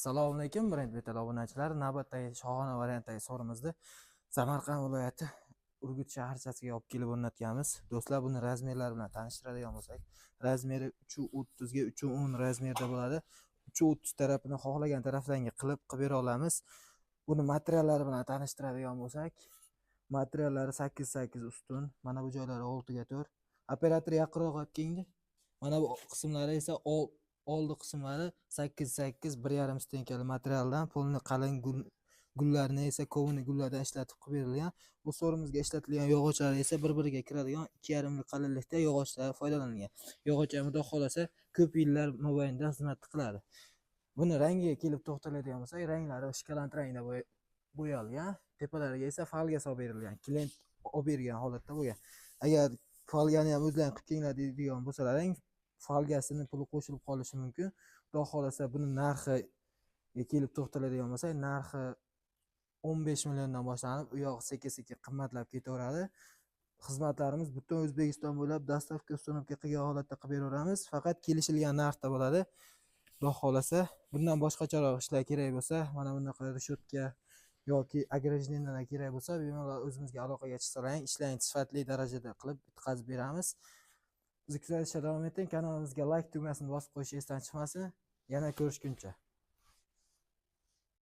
Assalomu alaykum, Brend Metal obunachilari. Navbatdagi shohona variantdagi so'rimizni Samarqand viloyati Urgut shaharchasiga olib kelib o'rnatganmiz. Do'stlar, buni razmerlari bilan tanishtiradigan bo'lsak, razmeri 3.30 ga 3.10 razmerda bo'ladi. 3.30 tarafini xohlagan taraflarga qilib bera olamiz. Buni materiallari bilan tanishtiradigan bo'lsak, materiallari 8.8 ustun, mana bu joylari 6 ga 4. Operator yaqinroq olib kelingdi. Mana bu qismlari esa oldi qismlari 8.8 1.5 stenkali materialdan, polni qalin gullarni esa kovuni gullardan ishlatib qilib berilgan. Bu so'rimizga ishlatilgan yog'ochlar esa bir-biriga kiradigan 2.5 qalinlikda yog'ochlar foydalanilgan. Yog'och ham xudo xolasa ko'p yillar mobaynida xizmat qiladi. Buni rangiga kelib to'xtaladigan bo'lsak, ranglari shkoland rangda bo'yalgan, tepalariga esa folga solib berilgan, klient olib bergan holatda bo'lgan. Agar folgani ham o'zlaring qilib kelinglar deydigan bo'lsalaring, folgasini puli qo'shilib qolishi mumkin. Xudo xolasa buni narxiga kelib to'xtaladigan bo'lsak, narxi 15 milliondan boshlanib, u yoq sekin-sekin qimmatlab ketaveradi. Xizmatlarimiz butun O'zbekiston bo'ylab dostavka, установка qilgan holatda qilib beraveramiz. Faqat kelishilgan narxda bo'ladi. Xudo xolasa bundan boshqacharoq ishlar kerak bo'lsa, mana bunaqa reshotka yoki ограждениyalar kerak bo'lsa, bemalol o'zimizga aloqaga chiqsalaring, ishlarni sifatli darajada qilib bitkazib beramiz. Bizni kuzatishda davom eting. Kanalimizga like tugmasini bosib qo'yish esdan chiqmasin. Yana ko'rishguncha.